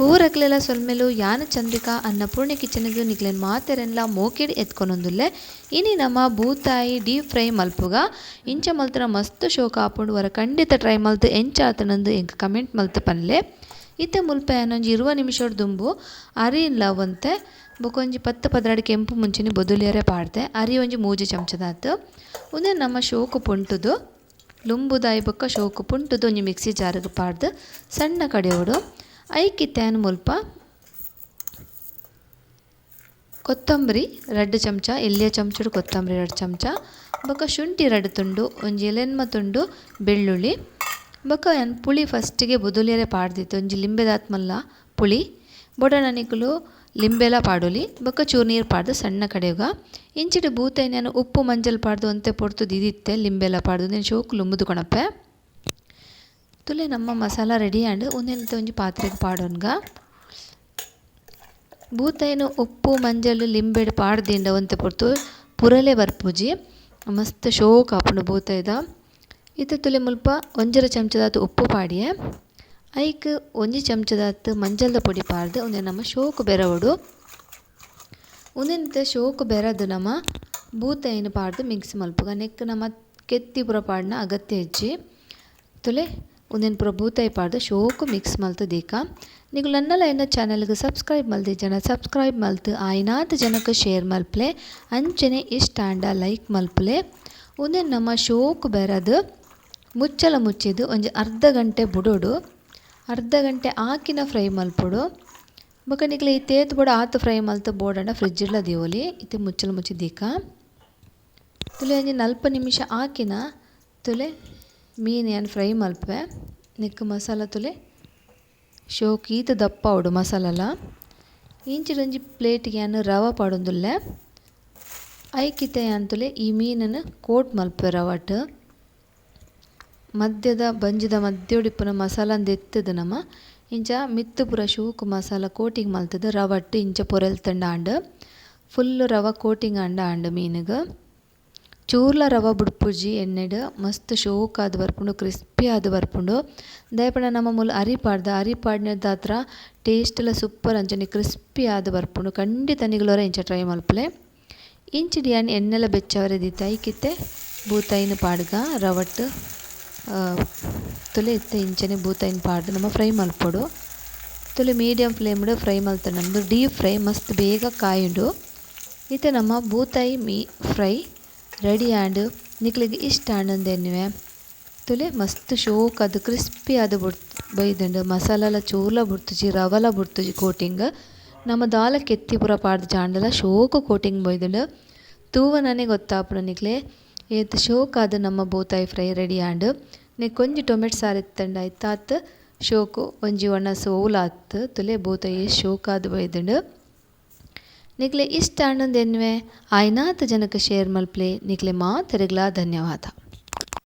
ಪೂರಕ್ಲೆಲ ಸೊಲ್ಮೆಲು ಯಾನ್ ಚಂದ್ರಿಕಾ ಅನ್ನಪೂರ್ಣೆ ಕಿಚನ್ಗ್ ನಿಕ್ಲೆನ್ ಮಾತೆರೆನ್ಲ ಮೋಕೆಡ್ ಎತ್ಕೊನೊಂದುಲ್ಲೆ. ಇನಿ ನಮ್ಮ ಬೂತಾಯಿ ಡೀಪ್ ಫ್ರೈ ಮಲ್ಪುಗ. ಇಂಚ ಮಲ್ತುನ ಮಸ್ತ್ ಶೋಕ ಆಪುಂಡು. ವರ ಖಂಡಿತ ಟ್ರೈ ಮಲ್ತ್ ಎಂಚ ಆತುಂಡುಂದು ಎಂಕ್ ಕಮೆಂಟ್ ಮಲ್ತ್ ಪನ್ಲೆ. ಇತ್ತೆ ಮುಲ್ಪ ಯಾನೊಂಜಿ 20 ನಿಮಿಷಡ್ ದುಂಬು ಅರಿನ್ಲ ಒಂತೆ ಬೊಕೊಂಜಿ 10 12 ಕೆಂಪು ಮುಂಚಿನಿ ಬೊದುಲಿಯರೆ ಪಾಡ್ದೆ. ಅರಿ ಒಂಜಿ 3 ಚಮಚದಾತ್. ಉಂದೆನ್ ನಮ್ಮ ಶೋಕು ಪುಂಟುದು ಲುಂಬುದಾಯಿ ಬೊಕ್ಕ ಶೋಕು ಪುಂಟುದು ಒಂಜಿ ಮಿಕ್ಸಿ ಜಾರ್ಗ್ ಪಾಡ್ದ್ ಸಣ್ಣ ಕಡೆಯೋಡು. ಐಕಿತ್ತೆನ್ ಮುಲ್ಪ ಕೊತ್ತಂಬರಿ 2 ಚಮಚ, ಎಲ್ಯ ಚಮಚಡ್ ಕೊತ್ತಂಬರಿ 2 ಚಮಚ, ಬೊಕ್ಕ ಶುಂಠಿ 2 ತುಂಡು, ಒಂಜಿ ಎಲೆನ್ಮ ತುಂಡು ಬೆಳ್ಳುಳ್ಳಿ, ಬೊಕ್ಕ ಯಾನ್ ಪುಳಿ ಫಸ್ಟಿಗೆ ಬೊದುಲಿಯರೆ ಪಾಡ್ದಿತ್ತು ಒಂಜಿ ಲಿಂಬೆದಾತ್ಮಲ್ಲ ಪುಳಿ ಬೊಡಣ ನಿಕುಲು ಲಿಂಬೆಲ ಪಾಡೊಲಿ. ಬೊಕ್ಕ ಚೂರು ನೀರು ಪಾಡ್ದು ಸಣ್ಣ ಕಡೆಯುಗ. ಇಂಚಿಡು ಬೂತೈನ್ ಉಪ್ಪು ಮಂಜಲ್ ಪಾಡ್ದು ಒಂತೆ ಪೊರ್ತು ದಿದಿತ್ತೆ ಲಿಂಬೆಲ ಪಾಡ್ದು ಉಂದೆನ್ ಶೋಕು ಲುಂಬುದು ಕೊಣಪೆ. ತುಲೆ ನಮ್ಮ ಮಸಾಲ ರೆಡಿ ಆಂಡ್. ಉಂದೆನ್ ಒಂಜಿ ಪಾತ್ರೆಗ್ ಪಾಡೊನ್ಗ. ಬೂತೈನ್ ಉಪ್ಪು ಮಂಜಲ್ ಲಿಂಬೆಡ್ ಪಾಡ್ದಿಂಡ ಒಂತೆ ಪೊರ್ತು ಪುರಲೆ ಬರ್ಪುಜಿ, ಮಸ್ತ್ ಶೋಕ್ ಆಪುಂಡು ಬೂತೈದ. ಇತ್ತೆ ತುಲೆ ಮುಲ್ಪ 1.5 ಚಮಚದಾತ್ ಉಪ್ಪು ಪಾಡಿಯೆ. ಐಕ್ 1 ಚಮಚದಾತ್ ಮಂಜಲ್ದ ಪೊಡಿ ಪಾಡ್ದು ಉಂದೆನ್ ನಮ್ಮ ಶೋಕು ಬೆರವೊಡು. ಉಂದೆನ್ ಶೋಕು ಬೆರದು ನಮ್ಮ ಬೂತೈನ್ ಪಾಡ್ದು ಮಿಕ್ಸ್ ಮಲ್ಪುಗ. ನೆಕ್ ನಮ್ಮ ಕೆತ್ತಿ ಪೂರ ಪಾಡ್ನ ಅಗತ್ಯ ಇಜ್ಜಿ. ತುಲೆ ಉಂದೆನ್ ಪೂರ ಬೂತಾಯಿ ಪಾಡ್ದು ಶೋಕು ಮಿಕ್ಸ್ ಮಲ್ತು ದೀಕ. ನಿಕುಲು ನನ್ನಲ ಎನ್ನ ಚಾನೆಲ್ಗ್ ಸಬ್ಸ್ಕ್ರೈಬ್ ಮಲ್ದಿ ಜನ ಸಬ್ಸ್ಕ್ರೈಬ್ ಮಲ್ತು ಆಯಿನಾತ್ ಜನಕ್ಕೆ ಶೇರ್ ಮಲ್ಪಲೆ, ಅಂಚನೆ ಇಷ್ಟ ಆಂಡ ಲೈಕ್ ಮಲ್ಪಲೆ. ಉಂದೆನ್ ನಮ್ಮ ಶೋಕು ಬೆರದು ಮುಚ್ಚಲ ಮುಚ್ಚಿದು ಒಂಜಿ ಅರ್ಧ ಗಂಟೆ ಬುಡೋಡು. ಅರ್ಧ ಗಂಟೆ ಆಕಿನ ಫ್ರೈ ಮಲ್ಪೊಡು. ಬೊಕ್ಕ ನಿಕ್ಲೆ ಈ ತೇತ್ ಬೋಡ ಆತ್ ಫ್ರೈ ಮಲ್ತು ಬೋಡಂಡ ಫ್ರಿಜ್ಡ್ಲ ದೀವೊಲಿ. ಇತ್ತೆ ಮುಚ್ಚಲ ಮುಚ್ಚಿ ದೀಕ. ತುಲೆ ಒಂಜಿ 40 ನಿಮಿಷ ಆಕಿನ ತುಲೆ ಮೀನ್ ಯಾನ್ ಫ್ರೈ ಮಲ್ಪೆ. ನೆಕ್ ಮಸಾಲ ತುಲೆ ಶೋಕ್ ಈತ್ ದಪ್ಪ ಆವೊಡು ಮಸಾಲಲ. ಇಂಚಿಡೊಂಜಿ ಪ್ಲೇಟ್ಗೆ ಯಾನ್ ರವೆ ಪಾಡೊಂದುಲ್ಲೆ. ಐಕಿತ್ತೆ ಯಾನ್ ತುಲೆ ಈ ಮೀನನ್ನು ಕೋಟ್ ಮಲ್ಪೆ ರವಟ್. ಮಧ್ಯದ ಬಂಜಿದ ಮಧ್ಯೋಡಿಪ್ಪುನ ಮಸಾಲನ್ ದೆತ್ತುದು ನಮ ಇಂಚ ಮಿತ್ತು ಪೂರ ಶೋಕು ಮಸಾಲ ಕೋಟಿಂಗ್ ಮಲ್ತುದು ರವಟ್ ಇಂಚ ಪೊರೆಲ್ತಂಡ ಆಂಡ್. ಫುಲ್ ರವೆ ಕೋಟಿಂಗ್ ಆಂಡ ಆಂಡ್ ಮೀನುಗ್. ಚೂರ್ಲ ರವೆ ಬುಡ್ಪುಜಿ ಎಣ್ಣೆಡ್ ಮಸ್ತ್ ಶೋಕಾದ್ ಬರ್ಪುಂಡು, ಕ್ರಿಸ್ಪಿ ಆದ್ ಬರ್ಪುಂಡು. ದಯಪಂಡ ನಮ್ಮ ಮೂಲು ಅರಿ ಪಾಡ್ದ, ಅರಿ ಪಾಡ್ನೆದಾತ್ರ ಟೇಸ್ಟ್ ಲ ಸೂಪರ್ ಅಂಚನೆ ಕ್ರಿಸ್ಪಿ ಆದ್ ಬರ್ಪುಂಡು. ಖಂಡಿತ ನಿಗುಲೊರ ಇಂಚ ಟ್ರೈ ಮಲ್ಪಲೆ. ಇಂಚಿಡ್ ಯಾನ್ ಎಣ್ಣೆಲ ಬೆಚ್ಚವರೆ ದೀತೆ. ಐಕಿತ್ತೆ ಬೂತಾಯಿನ ಪಾಡ್ಗ ರವಟ್ ತುಲೆ ಇತ್ತೆ ಇಂಚನೆ ಬೂತಾಯಿನ ಪಾಡ್ದು ನಮ ಫ್ರೈ ಮಲ್ಪೊಡು. ತುಲೆ ಮೀಡಿಯಂ ಫ್ಲೇಮ್ಡ್ ಫ್ರೈ ಮಲ್ತಂಡ ನಮ್ದು ಡೀಪ್ ಫ್ರೈ ಮಸ್ತ್ ಬೇಗ ಕಾಯುಂಡು. ಇತ್ತೆ ನಮ್ಮ ಬೂತಾಯಿ me fry ready and. ನಿಕ್ಲೆಗ್ ಇಷ್ಟ ಆಂಡ್ ಎನ್ನುವೆ. ತುಲೆ ಮಸ್ತ್ ಶೋಕ್ ಆದ್ ಕ್ರಿಸ್ಪಿ ಆದ್ ಬೈದುಂಡು. ಮಸಾಲಲ ಚೂರ್ಲ ಬುಡ್ತುಜಿ, ರವಲ ಬುಡ್ತುಜಿ ಕೋಟಿಂಗ್. ನಮ ದಾಲ ಕೆತ್ತಿ ಪೂರ ಪಾಡ್ದು ಜಾಂಡಲ ಶೋಕು ಕೋಟಿಂಗ್ ಬೈದುಂಡು. ತೂವನನೆ ಗೊತ್ತಾಪುಂಡು ನಿಕ್ಲೆ ಏತ್ ಶೋಕ್ ಆದ್ ನಮ್ಮ ಬೂತಾಯಿ ಫ್ರೈ ರೆಡಿ ಆಂಡ್. ನೆಕ್ ಒಂಜಿ ಟೊಮೆಟೊ ಸಾರು ಇತ್ತಂಡ ಐತಾತ್ ಶೋಕು ಒಂಜಿ ಒಣಸ್ ಓಲಾತ್. ತುಲೆ ಬೂತಾಯಿ ಶೋಕ್ ಆದ್ ಬೈದುಂಡು. ನಿಕ್ಲೆ ಇಷ್ಟ ಆಂಡ್ ಎನ್ನುವೆ. ಆಯಿನಾತ್ ಜನಕ್ಕೆ ಶೇರ್ ಮಲ್ಪಲೆ. ನಿಕ್ಲೆ ಮಾತೆರೆಗ್ಲಾ ಧನ್ಯವಾದ.